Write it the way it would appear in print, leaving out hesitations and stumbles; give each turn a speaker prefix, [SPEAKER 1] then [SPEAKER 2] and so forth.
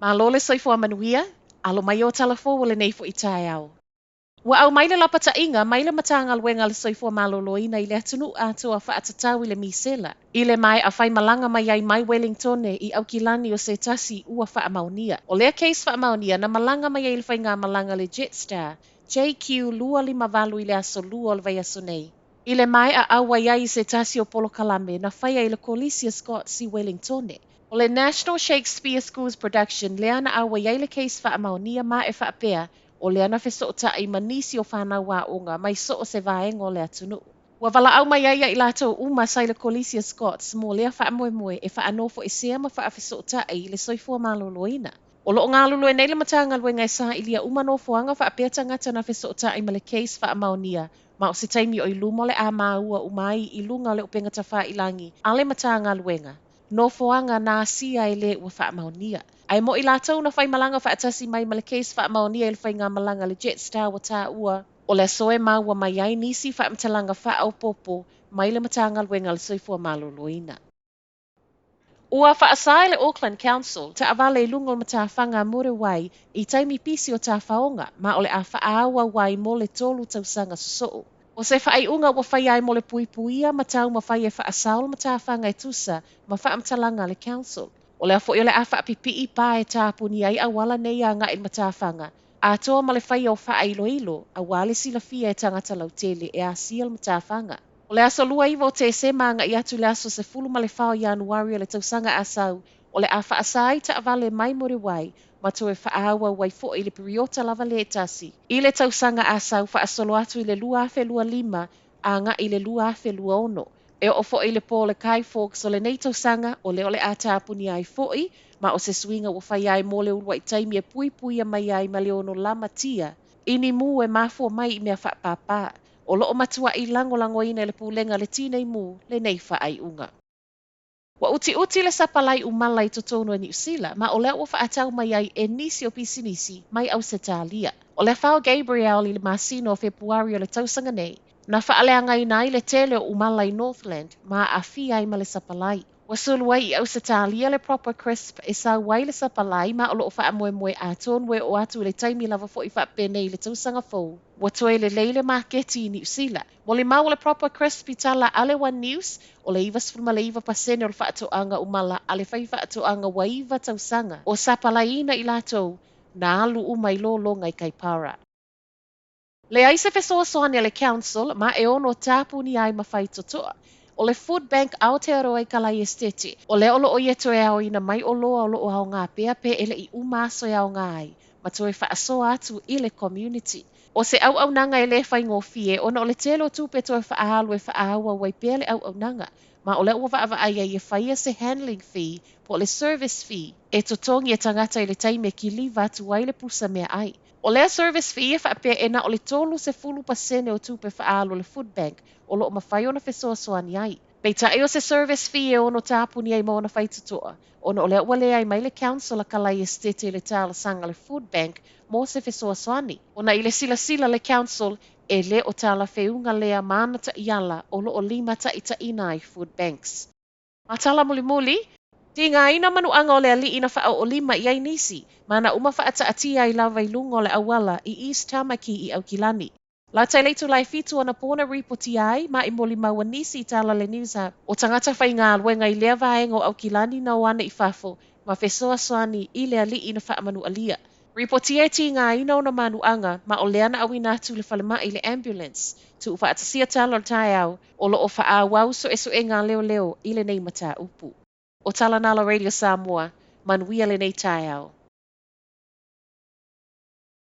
[SPEAKER 1] Malo le soifua manuia, alo mai o tala fou o lenei foi taeao. Ua aumai le lapataiga mai le Matagaluega a le Soifua Maloloina i le atunuu atoa faatatau i le misela i le maea faimalaga mai ai mai Welingtone i Aukilani o se tasi ua faamaonia. O lea case faamaonia na malaga mai ai i le faigamalaga le Jetstar JQ258 i le aso Lua o le vaiaso nei. I le maea auai ai i se tasi o polokalame na faia i le Kolisi a Scots i Welingtone. O le National Shakespeare Schools Production lea na auai ai le case faamaonia ma e faapea o lea na fesootai ma nisi o fanau aoga mai so o se vaega o le atunuu. Ua valaau mai ai ia i latou uma sa i le Kolisi a Scots mo lea faamoemoe e faanofoesea ma faafesootai i le soifua maloloina. O lo o galulue nei le Matagaluega e sailia uma nofoaga faapea tagata na fesootai ma le case faamaonia ma o se taimi o i luma o le a maua uma ai i luga o le upega tafailagi a le Matagaluega nofoaga na asia e le ua faamaonia. Ae mo i latou na faimalaga faatasi mai ma le case faamaonia i le faigamalaga le Jetstar ua taua, o le aso e maua mai ai nisi faamatalaga faaopoopo mai le Matagaluega a le Soifua Maloloina. Ua faasa e le Auckland Council taavale i luga o le matafaga a Muriwai i taimi pisi o tafaoga ma o le a faaauau ai mo le 3 tausaga sosoo. O se faaiuga ua faia ai mo le puipuia ma taumafai e faasao le matafaga e tusa ma faamatalaga a le Council. O lea foi o le a faapipii pa e tapuni ai auala nei agai i le matafaga, atoa ma le faia o faailoilo aua le silafia e tagata lautele e asia le matafaga. O le aso 29 o Tesema agai atu i le aso 14 o Ianuari o le tausaga a sau, o le a faasa ai taavale mai Muriwai ma toe faaauau ai foi i le piriota lava le tasi. I le tausaga a sau faasolo atu i le 2025 agai i le 2026. E oo foi i le po o le Guy Fawkes o lenei tausaga o lea o le a tapuni ai foi ma o se suiga ua faia ai mo le uluai taimi e puipuia mai ai ma le ono lamatia i ni mū e mafua mai i mea faapāpā. O lo o matuai lagolagoina e le pulega a le Tinei Mu lenei faaiuga. Ua utiuti le sapalai umala i totonu o Niu Sila, ma o lea ua faatau mai ai e nisi o pisinisi mai Ausetalia. O le afa o Gabrielle i le masina o Fepuari o le tausaga nei, na faaleagaina ai le tele o umala i Northland ma aafia ai ma le sapalai. Ua sulu ai i Ausetalia le Proper Crisp e sau ai le sapalai ma o lo o faamoemoe atonu e oo atu i le taimi lava foi faapenei i le tausaga fou. Ua toe lelei le maketi i Niu Sila. Molimau o le Proper Crisp i tala a le One News, o le 99% o le faatoaga umala a le faifaatoaga ua 9 tausaga o sapalaiina i latou na alu uma i lologa i Kaipara. Leai se fesoasoani a le Council ma e ono tapunia ai ma faitotoa. O le Food Bank Aotearoa i Kalai Esiteti, o lea o lo o ia toe aoina mai oloa o lo o aoga pea pe e le i uma aso e aoga ai, ma toe faasoa atu i le community. O se auaunaga e le faigofie ona o le tele o tupe toe faaalu e faaauau ai pea le auaunaga, ma o lea ua vaavaai ai e faia se handling fee po o le service fee e totogi e tagata i le taimi e kiliva atu ai le pusa meaai. O lea service fee e faapea e na o le 30% o tupe faaalu a le Food Bank o lo o mafai ona fesoasoani ai. Peitai o se service fee e ono tapuni ai ma ona faitotoa, ona o lea ua leai mai le Council a Kalai Esitete i le talosaga a le Food Bank mo se fesoasoani, ona i le silasila le Council e le o talafeauga lea ma ana taiala o lo o limataitaiina ai Food Banks. Ma tala mulimuli, tigaina manuaga o le alii na faaoolima i ai nisi, ma na uma faataatia ai lava i luga o le auala i East Tamaki i Aukilani. Lata i le itula e 7 anapo na ripotia ai ma i molimau a nisi i tala a le Newshub o tagata faigaluega i lea vaega o Aukilani na o ane i fafo ma fesoasoani i le alii na faamanualia. Ripotia e tigaina ona manuaga ma o lea na auina atu i le falemai i le ambulance. Tuufaatasia tala o le taeao o lo o faaauau suesuega a leoleo i lenei mataupu. O tala na a la Radio Samoa, manuia lenei taeao.